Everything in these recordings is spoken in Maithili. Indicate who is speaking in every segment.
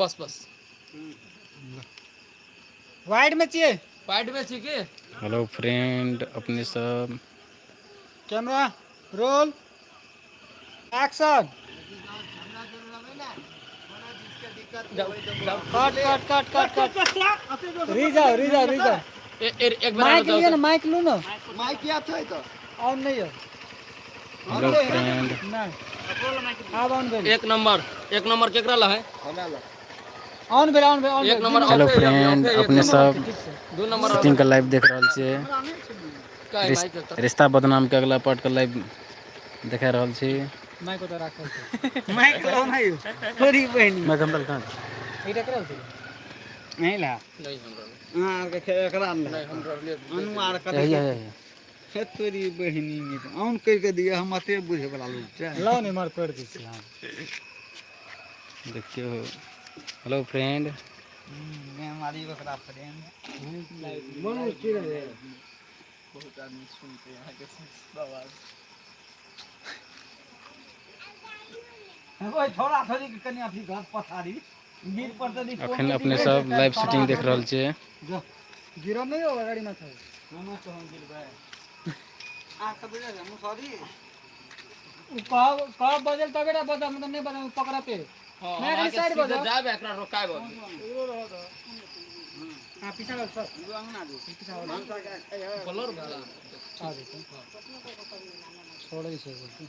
Speaker 1: बस बस
Speaker 2: वाइड में चाहिए।
Speaker 1: वाइड में छी की।
Speaker 3: हेलो फ्रेंड, अपने सब
Speaker 2: कैमरा रोल एक्शन।
Speaker 1: जाओ जाओ।
Speaker 2: Cut cut cut cut cut. री जाओ री जाओ री जाओ।
Speaker 1: एक बार
Speaker 2: माइक
Speaker 1: जाओ।
Speaker 2: लियो ना, माइक लू ना।
Speaker 4: माइक क्या छै तो?
Speaker 2: ऑन नहीं है।
Speaker 3: Hello friend.
Speaker 2: नहीं, आब ऑन भेल।
Speaker 1: एक नंबर, एक नंबर केकरा ला है?
Speaker 4: हमरा लग।
Speaker 2: ऑन भेल, ऑन भेल, ऑन
Speaker 1: एक
Speaker 2: भेल।
Speaker 1: Number.
Speaker 3: Hello
Speaker 1: okay,
Speaker 3: friend,
Speaker 1: okay, एक
Speaker 3: अपने
Speaker 1: नंबर।
Speaker 3: सब
Speaker 2: ठीक से।
Speaker 1: दू नंबर।
Speaker 3: शूटिंग का लाइव देख रहल छियै।
Speaker 1: का है माइक एकर?
Speaker 3: रिश्ता बदनाम के अगला पार्ट के लाइव देखा रहल छी।
Speaker 2: माइक ओतऽ राखल छै।
Speaker 5: माइक लो नहीं तोरी बहिनी।
Speaker 3: माइक हमरा कहाँ?
Speaker 2: ई केकरा छै?
Speaker 5: नहीं ला।
Speaker 1: नहीं, हमरा नहीं।
Speaker 5: अहाँ आरके एकरा ले।
Speaker 1: नहीं, हमरा ले।
Speaker 5: अनु आर
Speaker 3: यही
Speaker 5: कथी
Speaker 3: है, यही है।
Speaker 5: हे तोरी बहिनी, ऑन करि के दिअ, हम अते बुझे वाला लोग छै।
Speaker 2: लाओ ने, मार कर दै छी हम।
Speaker 3: देखियौ, हेलो फ्रेंड।
Speaker 5: हमारी ओकरा फ्रेंड।
Speaker 1: बहुत आदमी सुनते यहाँ के आवाज।
Speaker 5: ओइ थोड़ा थोड़ी के कनि अथी घर पथारी गिर पड़तै।
Speaker 3: अखन अपने सब लाइव शूटिंग देख रहल छियै।
Speaker 2: जो गिरम नहीं होगा, गाड़ी में था।
Speaker 5: हम तो हम गिरबै आ के बुझे हम सॉरी।
Speaker 2: उ कब कब बजल तबे ना बजा, मतलब नहीं बजा पकड़ा पे।
Speaker 1: हां।
Speaker 2: मैं अगली साइड
Speaker 1: सीधे
Speaker 2: बजाओ।
Speaker 1: जाबे, एकरा रोकाबे।
Speaker 2: हां, पीछा वाला सर।
Speaker 5: अंगना दो।
Speaker 2: पीछा वाला।
Speaker 1: ब्लर भला।
Speaker 2: आ देखो, छोड़े से बोलते।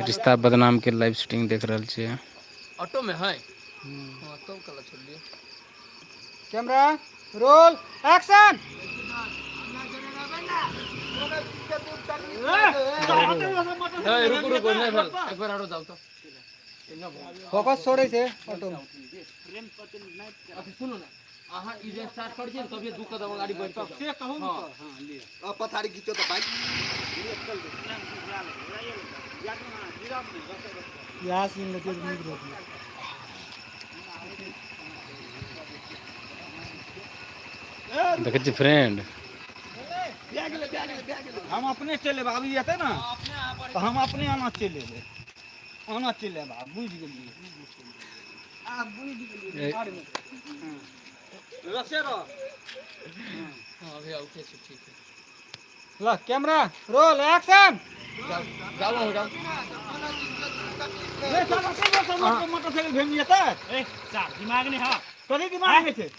Speaker 3: रिश्ता बदनाम के लाइव शूटिंग देख रहल छियै।
Speaker 1: ऑटो में है। हां, तो कला छोड़ दिए।
Speaker 2: Camera roll action.
Speaker 1: नहीं, रुको रुको, नहीं भेल, एक बार आरो जाओ तो।
Speaker 2: फोकस छोड़े से ऑटो में।
Speaker 1: अथी सुनू ना, अहाँ ई जे स्टार्ट कर छियै ने, तभिए दू कदम गाड़ी बढ़ि के
Speaker 5: से कहू ने
Speaker 1: हाँ।
Speaker 5: तऽ हां लिअ।
Speaker 4: अब पथारी घिचो तो बाइक।
Speaker 2: यहाँ सीन लेते नीक रहती।
Speaker 3: देखै छी फ्रेंड।
Speaker 5: हम अपने चलि एबै, अभी जेतै ने तऽ हम अपने आना चलि एबै, आना चलि एबै। आब बुझि गेलियै, आब बुझि गेलियै। रसे रह।
Speaker 1: हां, अभी ओके छै, ठीक है।
Speaker 2: ल कैमरा रोल एक्शन।
Speaker 1: जाओ जाओ हो जाओ।
Speaker 5: रे साला, सब मोटरसाइकिल भेम जेतै।
Speaker 6: ए साहब, दिमाग नहीं हाँ।
Speaker 5: कथी दिमाग में छै?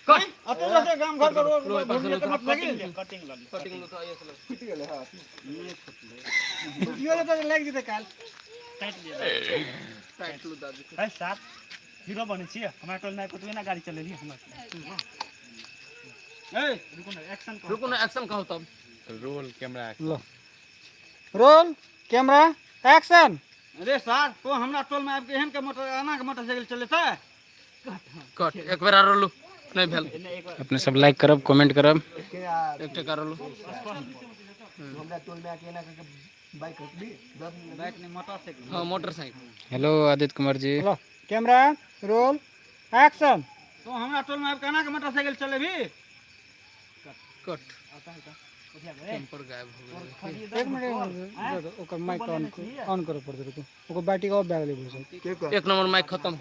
Speaker 1: कट।
Speaker 5: अते रसे गाम घर के रोड
Speaker 1: रोड पर
Speaker 5: घूम जेतै मोटरसाइकिल।
Speaker 6: कटिंग लग।
Speaker 1: कटिंग लो तो आइए चलो।
Speaker 4: फुटि गेलै। हां।
Speaker 2: यो तो लागि जेतै काल।
Speaker 6: काटि लिअ।
Speaker 1: साइड लो दादी।
Speaker 6: ए साहब, हीरो बनै छियै, हमरा टोल में कतबे ना गाड़ी चलेली हमरा।
Speaker 5: ए
Speaker 6: रुकू ना, एक्शन कहू।
Speaker 1: रुको ना, एक्शन कहू तब।
Speaker 2: ल रोल कैमरा एक्शन।
Speaker 5: रे सार, तो हमरा टोल में आबि के एहन के मोटर एना के मोटरसाइकिल चलेतै?
Speaker 1: कट, एक बार आरो लो, नहीं भेल।
Speaker 3: अपने सब लाइक करब, कमेंट करब।
Speaker 1: एक टका आरो लो।
Speaker 4: हमरा टोल में आके एना करके बाइक रोकली 10 मिनट।
Speaker 5: बाइक नहीं, मोटरसाइकिल।
Speaker 1: हां, मोटरसाइकिल।
Speaker 3: हेलो आदित्य कुमार जी।
Speaker 2: ल कैमरा रोल एक्शन।
Speaker 5: तो हमरा टोल में आबि के एना के मोटरसाइकिल चलेबी?
Speaker 1: कट। टेम्पर गायब हो गेलै।
Speaker 2: एक मिनट, ओकर माइक ऑन ऑन करे पड़तै, रुकू। ओकर बैटरी ऑफ भए गेलै बुझै।
Speaker 4: के कह?
Speaker 1: एक नंबर माइक खत्म।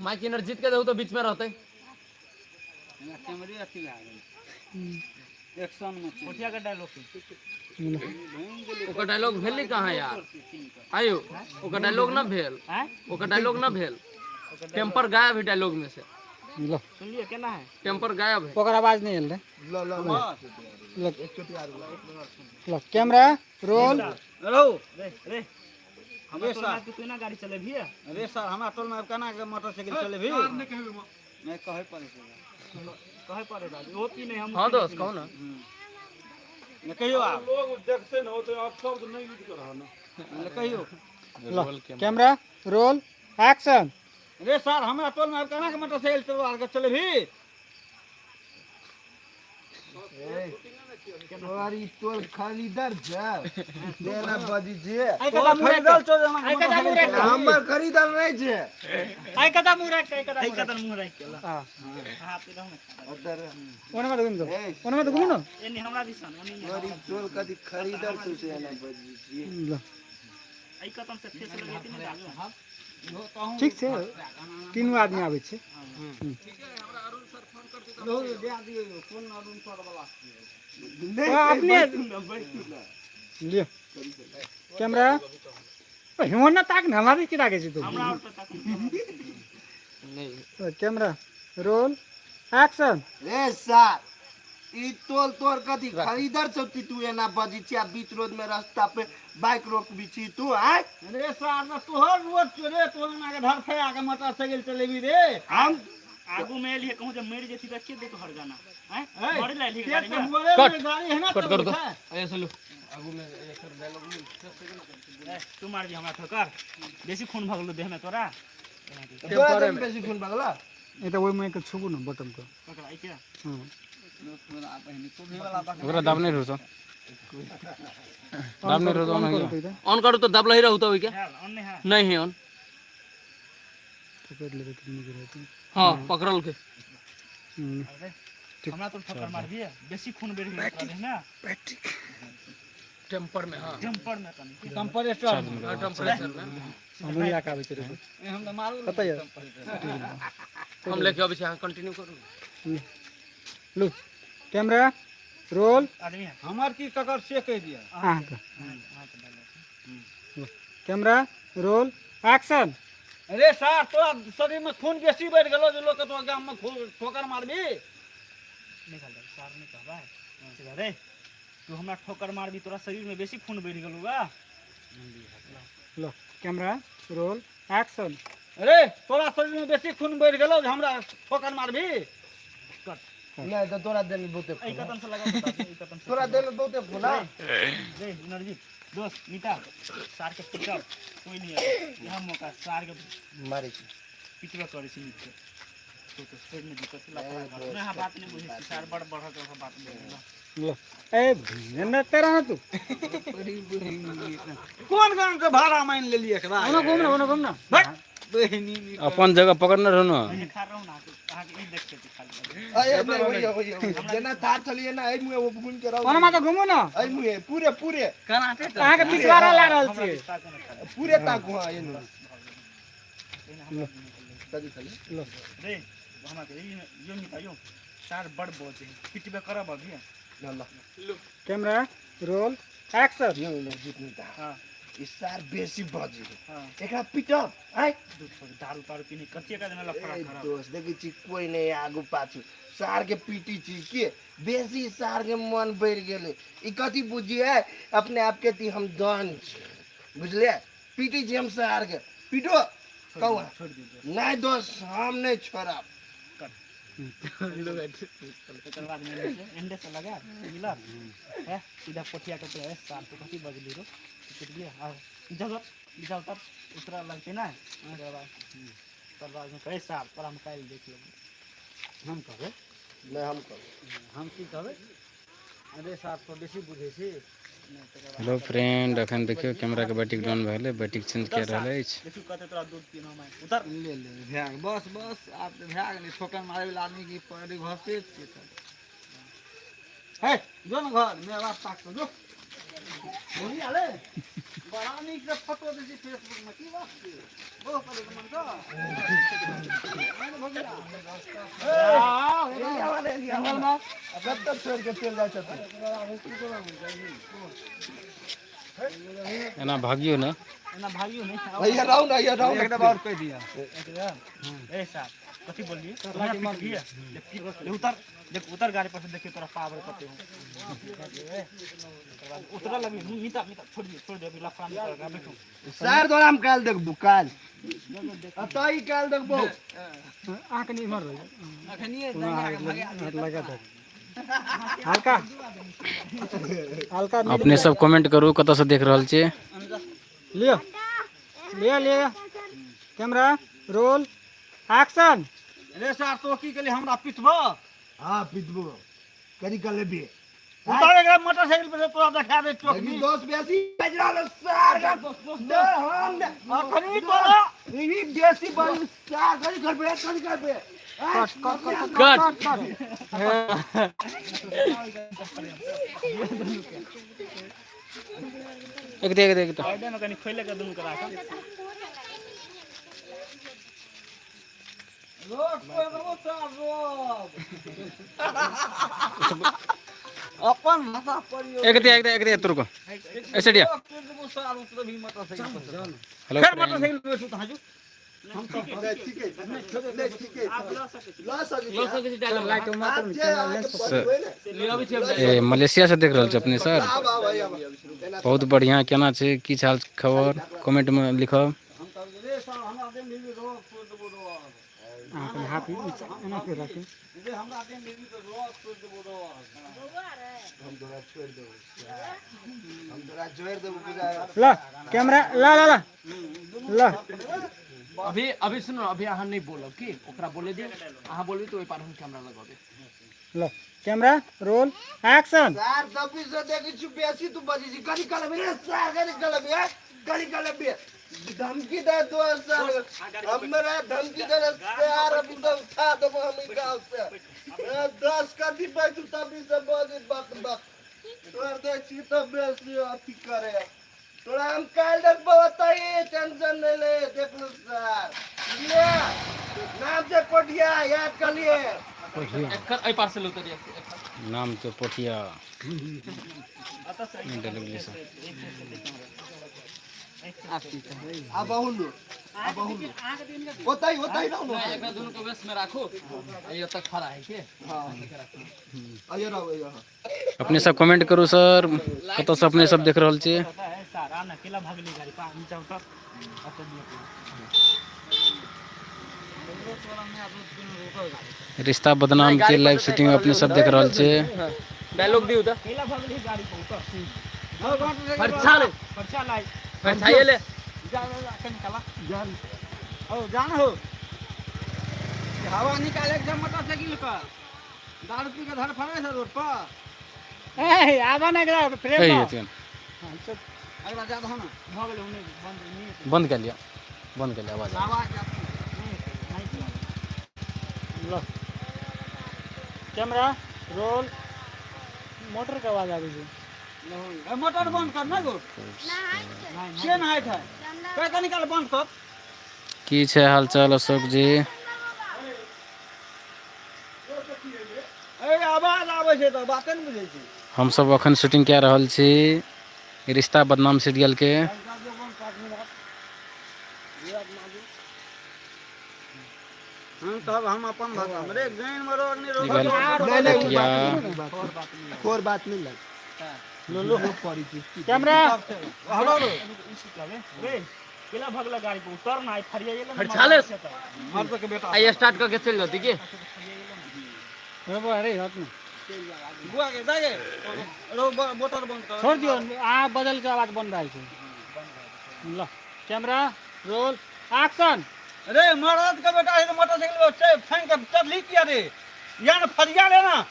Speaker 1: माइक इनर जीत के दहु तो बीच में रहते।
Speaker 5: कैमरे अथी भए गेल, एक्शन में छै।
Speaker 6: कोठिया के डायलॉग।
Speaker 1: ओकर डायलॉग भेलै कहाँ यार? आयो, ओकर डायलॉग ना भेल। ओकर डायलॉग ना भेल, टेम्पर गायब है डायलॉग में से।
Speaker 2: ल
Speaker 6: सुनलिए केना है?
Speaker 1: टेम्पर गायब है।
Speaker 2: ओकर आवाज नहीं आयल रहे।
Speaker 4: ल ल ल।
Speaker 2: ल।
Speaker 4: एक चोटी आर।
Speaker 2: ल कैमरा रोल।
Speaker 5: रहो।
Speaker 6: रे रे, हमरा
Speaker 5: रे
Speaker 6: टोल
Speaker 5: साहब।
Speaker 6: में तू ना गाड़ी चलेबी?
Speaker 5: रे सर, हमरा टोल में आबि के एना के मोटरसाइकिल चलेबी? नहीं कहै पड़ै छै।
Speaker 6: कहे पड़े दादी, ओ पी नहीं हम।
Speaker 1: हाँ दोस्त, कहू ना।
Speaker 5: नहीं कहियो आप।
Speaker 7: लोग देखते न होते, आप शब्द नहीं यूज कर रहा ना।
Speaker 5: नहीं कहियो।
Speaker 2: ल कैमरा रोल एक्शन।
Speaker 5: रे सर, हमरा टोल में आबि के एना के मोटरसाइकिल चलवा के चलेबी?
Speaker 4: तोरी टोल खरीदर छै जेना बजी जे।
Speaker 6: आई कदा मुंह
Speaker 5: खरीदल चल एना के
Speaker 6: आई कदा मुंह राख।
Speaker 4: हमर खरीदल नहीं छै।
Speaker 6: आई कदा मुंह राख, आई कदा मुंह राख।
Speaker 2: हां।
Speaker 6: हां, पे रहू।
Speaker 4: अदर।
Speaker 2: ओने मत घूम दो।
Speaker 4: ए।
Speaker 2: ओने मत घूम ना।
Speaker 6: एनी हमरा दिसन ओनी।
Speaker 4: तोरी टोल कदी खरीदल छै से एना बजी जे।
Speaker 2: ल
Speaker 6: आई कतम से फेस लगेती ने दादी।
Speaker 2: ठीक छै, तीनू आदमी आबै छै। अपने लिअ कैमरा हिमन ताक न हमरा की लागै छै तू। Camera roll action.
Speaker 4: रे सार ई तोल तोर कथी खरीदर सब तू एना बजी छी आ बीच रोड में रास्ता पे बाइक रोकबी छी तू आय।
Speaker 5: रे सार ना तोहर रोड छौ रे, तोहर ना के धर फे आके मोटरसाइकिल चलेबी रे।
Speaker 4: हम
Speaker 6: आगू में एलिए कहूं जब मर जेती त के देतो हर गाना हैं
Speaker 5: ए,
Speaker 6: मरे ला एलिए
Speaker 5: के
Speaker 6: गाड़ी
Speaker 5: तऽ
Speaker 6: में।
Speaker 5: मरे
Speaker 1: कट।
Speaker 5: रे गाड़ी है ना
Speaker 1: कट कर दो।
Speaker 5: चलबै छै।
Speaker 1: ऐसे लो
Speaker 6: ए, तू मारबी हमरा ठोकर बेसी खून भगलो देह में तोरा।
Speaker 4: तोरा देह में बेसी खून भगला।
Speaker 2: ए तऽ ओहिमे के छुबू न बटन के।
Speaker 6: पकड़ाई के
Speaker 2: हँ
Speaker 3: ओकरा दाबने रहू सब, दाबने रहू
Speaker 2: ऑन
Speaker 3: ऑन
Speaker 2: करू तऽ
Speaker 1: ऑन करू तो दबला ही रहू तो ओइ के
Speaker 6: है ऑन नहीं है।
Speaker 1: नहीं है ऑन।
Speaker 2: पकड़ लेबै तऽ नीक रहतै।
Speaker 1: हां पकड़ल के।
Speaker 2: हम्म,
Speaker 6: अरे हमरा तो ठोकर मारबी बेसी खून बढ़ गेल तोरा देह में।
Speaker 1: टेम्पर में। हां
Speaker 6: जंपर में तनी
Speaker 5: टेम्परेचर
Speaker 1: टेम्परेचर में
Speaker 2: हम लए कऽ आबै छी रुकू।
Speaker 5: हम तऽ मारू
Speaker 2: कतऽ यऽ?
Speaker 1: हम लेके अबै छी, अहाँ कंटिन्यू करू।
Speaker 2: लू कैमरा रोल
Speaker 6: आदमी है
Speaker 5: हमर की ककर से कहि दिअ।
Speaker 2: अहाँके कैमरा रोल एक्शन।
Speaker 5: अरे सार तोरा शरीर में खून बेसी बढ़ि गेलो जे लोक के तोरा गाम में ठोकर मारबी।
Speaker 6: निकाल दे सार नहीं कहबा सीधा रे तू हमरा ठोकर मारबी तोरा शरीर में बेसी खून बढ़ि गेलो बा।
Speaker 2: लो कैमरा रोल एक्शन।
Speaker 5: अरे तोरा शरीर में बेसी खून बढ़ि गेलो जे हमरा ठोकर मारबी।
Speaker 4: नहीं तो तोरा देह में बहुते
Speaker 6: ए
Speaker 4: खून
Speaker 6: कतन से लगा बता दे, ई कतन से
Speaker 4: तोरा देह में बहुते खून है।
Speaker 6: रे एनर्जी दोस्त नीता सार के पिटब कोई नहीं है यहाँ मौका सार के
Speaker 4: मारे छी
Speaker 6: पिटबे करे छी नीचे तो तो छोड़ नहीं दिक्कत लफड़ा कर ना बात नहीं बुझै छी सार बड़ बढ़त रह बात नहीं
Speaker 2: लो ए ने तेरा ना तू
Speaker 5: कोन गाम के भाड़ा मानि लेलियै एकरा।
Speaker 2: ओना घूम ना, ओना घूम ना।
Speaker 5: बहिनी
Speaker 3: अपन जगह पकड़ने रहू न।
Speaker 6: खा रहू ना अहाँके ई देखते छी खाली।
Speaker 4: अरे नहीं वही वही जेना थार चलिए ना एहि मुहे वो घूम के रहो।
Speaker 2: ओना माता घूमू ना।
Speaker 4: एहि मुहे पूरे पूरे
Speaker 2: अहाँके पिछवाड़ा ला रहल छियै।
Speaker 4: पूरे ताकू। हां एनु कथी खाली
Speaker 2: लो
Speaker 6: रे हमरा के ई यो मिता यो सार बड़ बोझ है पिटबे करब अभी।
Speaker 4: ल
Speaker 2: कैमरा रोल एक्शन।
Speaker 4: यो जीत नहीं था।
Speaker 6: हां
Speaker 4: ई सार बेसी बजी
Speaker 6: हां
Speaker 4: एकरा पिटब आय।
Speaker 6: दूध छोड़ दारू तारू पीने कथी का देना लफड़ा
Speaker 4: ए
Speaker 6: खराब।
Speaker 4: दोस्त देखै छी कोई नहीं आगू पाछू सार के पीटी छी के बेसी सार के मन बढ़ि गेलै। ई कथी बुझिए अपने आप के ती हम डन छी बुझलियै। पीटी छी हम सार के पीटो कहू।
Speaker 6: छोड़ दियौ।
Speaker 4: नहीं दोस्त हम नहीं छोड़ब।
Speaker 6: तकर बाद में एंडे से लगा मिलल है सीधा पोठिया के पे सार तो कथी बजली रो पिट दिया आ जगह जाओ तब उतरा लगते ना तकर बाद में कहे सार पर हम काल्हि देख लेबै।
Speaker 2: हम कहबै
Speaker 4: नहीं हम कहब।
Speaker 5: हम की कहबै। अरे सार तो बेसी बुझै छी।
Speaker 3: हेलो फ्रेंड, अखन देखियौ कैमरा के बैटरी डाउन भए गेलै, बैटरी चेंज कए रहल अछि।
Speaker 6: देखियौ कते तोरा दूध पीना हम उतर
Speaker 5: ले ले भए गेल बस बस आब तऽ भए गेलै। ठोकर मारै वला आदमी की पड़ी घसे छियै तऽ हे जो ने घर मेरा बाप ताक जो बोली आले बड़ा नीक से फोटो दै छी फेसबुक में की बात छै बहुत करे के मन कर।
Speaker 4: कब तक छोड़ के चल जाइ छथिन।
Speaker 3: एना भागियौ ने।
Speaker 6: एना भागियो नहीं।
Speaker 4: भैया रहू ना, भैया रहू ना।
Speaker 5: एकटा बात कहि दिअ।
Speaker 6: ए साहब कथी बोललिए तोरा पिटबिए ले उतर देख उतर गाड़ी पर से देखियो तोरा पावर कते हो। उतरा लगी मिता मिता छोड़ दियो छोड़ दियो अभी लफड़ा नहीं करगा बैठो।
Speaker 4: सार तोरा हम काल्हि देखबू काल्हि अतऽ काल्हि देखबू।
Speaker 2: अहाँ कनि इम्हर रहियौ।
Speaker 5: अखनिये
Speaker 2: लगा दे हल्का हल्का।
Speaker 3: अपने सब कमेंट करू कतऽसँ देख रहल छियै।
Speaker 2: लियो लियो लियो कैमरा रोल एक्शन।
Speaker 5: रे सार तो की केली हमरा पिटबो।
Speaker 4: हाँ पिटबो करी कर लेबी।
Speaker 5: उतर एकरा मोटरसाइकिल पर से तोरा देखा दे चौक
Speaker 4: लेकिन दोस्त बेसी बाजि रहल सार का दे हम ने
Speaker 5: अखनी तोरा
Speaker 4: ई बेसी बाजि सार करी करबे करी करबे।
Speaker 2: कट कट कट कट।
Speaker 3: एक दे एक दे एक दे।
Speaker 6: फायदे में कनी खोले के दुनू के राखब।
Speaker 5: अपन भाषा पढ़ियो।
Speaker 3: एक दिया, एक दिया, एक दिया, तुरको ऐसे दिया। हेलो
Speaker 5: फेर
Speaker 3: फ्रेंड।
Speaker 5: मोटरसाइकिल पे बैठू तहाँ जो।
Speaker 4: नहीं, ठीक है, नहीं, ठीक है। लऽ सकै छी।
Speaker 1: लऽ सकै छी डायलॉग।
Speaker 2: लाइट
Speaker 4: आब जे अहाँके बजबै ने।
Speaker 1: लिअ छै।
Speaker 3: ए मलेशिया से देख रहल छी अपने सर।
Speaker 4: आब आब आब एना।
Speaker 3: बहुत बढ़िया। केना छै, की हाल खबर, कमेंट में लिखब।
Speaker 5: हम कहलियै रे सार, हमरा देन देबी रोग छोड़ि देबो रोग।
Speaker 2: अहाँ हाथ एना के राखू।
Speaker 5: रे हमरा देन देबी तऽ रोग छोड़ि देबो रोग।
Speaker 4: हम तोरा छोड़ि देबो, हम तोरा छोड़ि देबो बुझा।
Speaker 2: ल कैमरा, ल ल ल ल।
Speaker 1: अभी अभी सुनो, अभी अहाँ नहीं बोलब की, ओकरा बोले दियौ। अहाँ बोलबी तऽ ओहि पार हम कैमरा लगेबै।
Speaker 2: ल कैमरा रोल एक्शन।
Speaker 4: सार दबी से देखै छी बेसी तू बजै छी। कनी कलबी रे सार, कनी कलबी है, कनी कलबी। धमकी दे दो सर, हमरा धमकी दे रे सार। अभी तो उठा देबो हम ई गाँव से। ए, 10 कथी बैठू तभी से बजे बक बक तोर दै छी तऽ बेसी अथी करे। तोरा हम काल्हि देखबो बताइए, टेंशन नहीं ले। देख लो सर, ले नाम से कोटिया याद कर लिए।
Speaker 1: एकर एहि पार से लौतरिया एकर।
Speaker 3: नाम छै पोठिया। डायलॉग लिख सर।
Speaker 4: अब अहूँ लो, अब अहूँ लो, ओतहि ओतहि रहू ने।
Speaker 1: नहि, एकरा दुनू के वेश में राखू, आ एतऽ खड़ा है के।
Speaker 4: हाँ, आइए रहो, आइए।
Speaker 3: अपने सब कमेंट करू सर, कतऽसँ अपने सब देख रहल छी।
Speaker 6: होता है सारा न अकेला भागली गाड़ी पा नीचा उतर अत दिया।
Speaker 3: रिश्ता बदनाम के लाइव शूटिंग अपने सब देख रहल छी।
Speaker 1: डायलॉग दियौ तऽ।
Speaker 6: अकेला भागली गाड़ी पर उतर।
Speaker 1: परछा ले।
Speaker 6: परचा लाई।
Speaker 1: परछाइए ले।
Speaker 5: जा जा जा, कनी निकाला जान ओ जान हो। हवा निकाले के मोटरसाइकिल पर दारू पी के धर फड़े छै रोड पर।
Speaker 2: ए आबा ना एकरा फ्रेम।
Speaker 3: ए
Speaker 2: पर।
Speaker 3: एथिन।
Speaker 5: अगला जा दहो ना।
Speaker 6: भऽ गेलै उन्ने बंद नहीं।
Speaker 3: बंद कर लिया, बंद कर लिया आवाज।
Speaker 5: आवाज जाती।
Speaker 6: नहीं।
Speaker 2: ल कैमरा रोल, मोटर के आवाज आबै छै।
Speaker 5: ए, मोटर बंद कर ना गो। के नहाइत है कह निकाल बंद कर।
Speaker 3: की छै हालचाल अशोक जी?
Speaker 5: ए आवाज आबै छै तऽ बाते ने बुझै छी।
Speaker 3: हमसब अखन शूटिंग कए रहल छी रिश्ता बदनाम सीरियल के।
Speaker 5: हम तब हम अपन भाषा में रे गाइन में रोग नहीं
Speaker 3: ई
Speaker 5: रोग।
Speaker 3: भेल
Speaker 4: नहीं नहीं।
Speaker 3: पोठिया।
Speaker 4: कोर बात नहीं लग लो लो पड़ी थी।
Speaker 2: कैमरा।
Speaker 5: हेलो।
Speaker 6: रे केला भगला गाड़ी पर उतर ना, फरिया गेल।
Speaker 1: फरिछा ले।
Speaker 5: मर्द के बेटा।
Speaker 1: आ स्टार्ट करके चलि जतै की।
Speaker 2: अरे हट न।
Speaker 5: बुआ के दागे रो, मोटर बंद कर।
Speaker 2: छोड़ दियौ, आ बदल के आवाज बंद भए छै। ल कैमरा रोल एक्शन।
Speaker 5: रे मर्द के बेटा है तो मोटरसाइकिल पर फेंक के चढ़ली किया रे? या न फरिया ले ना।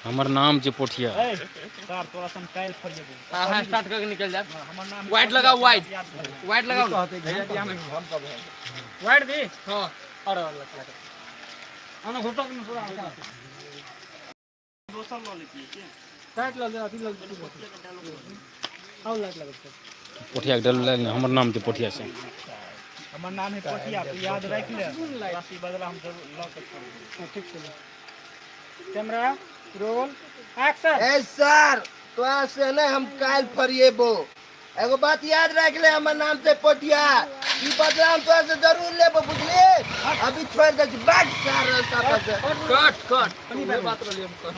Speaker 3: हमर नाम छै पोठिया।
Speaker 6: ए सर, तोरा सन काल्हि फरिएबो।
Speaker 1: अहाँ स्टार्ट करके निकल जायब।
Speaker 6: हमर नाम।
Speaker 1: वाइट लगाओ, वाइट।
Speaker 6: याद कर।
Speaker 1: वाइट लगाओ ना।
Speaker 2: वाइट दी।
Speaker 1: हाँ।
Speaker 2: और लग लग।
Speaker 5: अन घुटक में पूरा।
Speaker 6: दोसर लऽ लेतियै के।
Speaker 2: लाइट लग अथी लग आउ, लाइट लगै छै।
Speaker 3: पोठिया के डायलॉग, हमर नाम छै पोठिया से।
Speaker 6: हमर नाम है पोठिया, तू याद राखि ले। राशि बदला हम जरूर लऽ के छोड़बै।
Speaker 2: हाँ, ठीक छै। Camera roll action.
Speaker 4: ए सर, तोरा से नहीं हम काल्हि फरिएबो। एगो बात याद राख ले, हमर नाम से पोटिया। ई बदला हम तोरा से जरूर लेबो, बुझलिए? अभी छोड़ दे छी बैठ सर रास्ता पर से।
Speaker 1: कट कट, उहे बात रहलियै हम कट।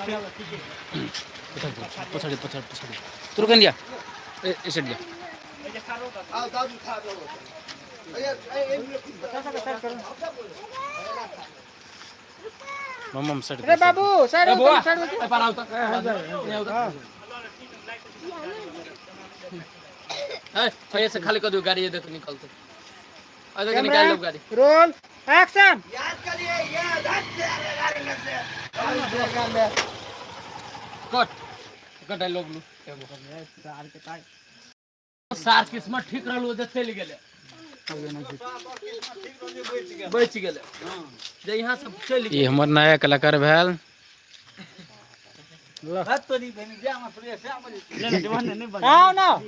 Speaker 3: पछाडि पछाडि पछाडि तुरकन दिया, ए ऐसे दिया।
Speaker 4: आओ दादू, खा दो। ए ए ए।
Speaker 3: मम साइड।
Speaker 2: अरे बाबू, साइड
Speaker 1: ए
Speaker 2: हो।
Speaker 1: बौआ,
Speaker 2: साइड हो।
Speaker 1: ए पार आउ तऽ, एने आउ तऽ। ए भैया से खाली कर दियौ गाड़ी, ये देख निकलतै। आ देख, निकाल लो गाड़ी।
Speaker 2: Roll action.
Speaker 4: याद करिए, याद हट से अरे गाड़ी में से और जगह में।
Speaker 1: कट कट, डायलॉग लू एगो। सार किस्मत ठीक रहलू जे चलि गेलै, बचि गेलै जे यहाँ से चलि।
Speaker 3: ई हमर नया कलाकार भेल।
Speaker 5: हट तोरी बहिनी जा, हमरा प्रिय से आबै।
Speaker 6: ले ले, जवान नहीं बज।
Speaker 2: आओ ना।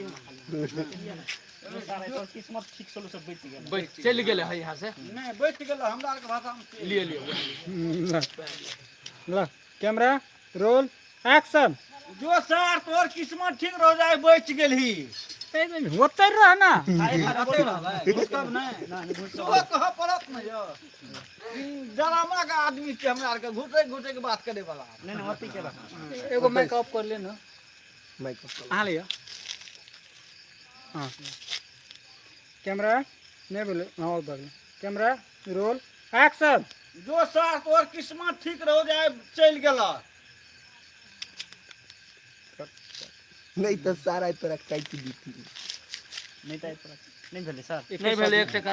Speaker 6: सारा किस्मत ठीक चलो सब बच गेल।
Speaker 1: बच चलि गेलै है यहाँ से।
Speaker 5: नहीं बच गेल हमरा आरके भाषा में।
Speaker 1: लिए लिए।
Speaker 2: ल कैमरा रोल एक्शन।
Speaker 5: जो सर तोर किस्मत ठीक रह जाए बच गेलही।
Speaker 2: होते रह ना।
Speaker 5: घुसब नहीं सुबह कह पड़त न यो डरामा के आदमी छै हमरा आरके घुसे घुसे के बात करे वाला।
Speaker 6: नहीं नहीं होती के
Speaker 2: एगो माइक ऑफ कर ले ना।
Speaker 4: Mic off.
Speaker 2: हाँ लियो। हाँ कैमरा नहीं बोले हाँ और बोले कैमरा रोल एक्शन।
Speaker 5: जो सर तोर किस्मत ठीक रह जाए चल गेल।
Speaker 4: नहीं तो सारा तोरा काटि दीती।
Speaker 6: नहीं तो नहीं भेलै सर।
Speaker 1: नहीं भेलै 1 टका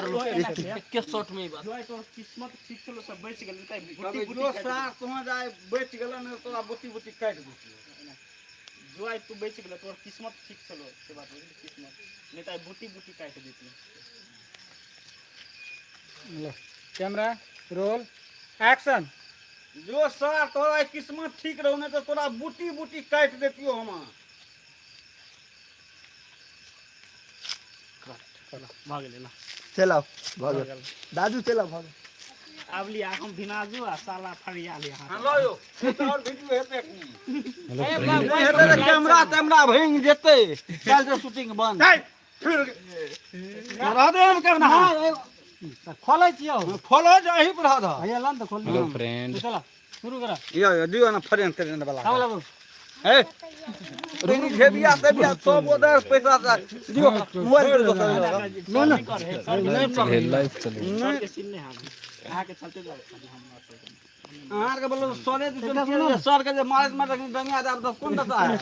Speaker 1: एके शॉट में ई बात।
Speaker 6: जो तोर किस्मत ठीक चलो सब बच गेल त बुटी बुटी।
Speaker 5: जो सर तोह जाए बच गेल न तोरा बुटी बुटी काटि देती।
Speaker 6: जो आइ तू बच गेल तोर किस्मत ठीक चलो से बात बुझली किस्मत नहीं त बुटी बुटी काटि देती।
Speaker 2: ल कैमरा रोल एक्शन।
Speaker 5: जो सर तोरा किस्मत ठीक रहो नहीं तो तोरा बुटी बुटी काटि देतियो हम।
Speaker 6: भऽ गेलै ना।
Speaker 4: चलाओ भऽ गेल दादू चलाओ भऽ गेल।
Speaker 6: आब लिया हम भिनाजू आ साला फरिया लिया।
Speaker 5: हां लो यो और वीडियो हेतै एखनी।
Speaker 3: हेलो फ्रेंड
Speaker 5: नहीं हेतै तऽ कैमरा तैमरा भंगि जेतै। काल्हि से शूटिंग बंद। रह दे हम कैमरा।
Speaker 2: खोलै छियौ।
Speaker 5: खोलो जे एही पर रह दह।
Speaker 2: भैया ला न त खोल।
Speaker 3: हेलो फ्रेंड
Speaker 2: चला शुरू करा।
Speaker 5: यो यो दियो ना फ्रेंड ट्रेंड वाला।
Speaker 2: खाओ लागू।
Speaker 5: ए रुक घेबिया तेबिया सब उधर पैसा दियो मोबाइल पर दोसर।
Speaker 3: चले लाइव चले।
Speaker 6: सर के सीन नहीं हम अहाँ के चलते हम
Speaker 5: अहाँ के बोलो सरे सर के जे मारैत मारैत दंगा जाब तऽ कोन दशा है।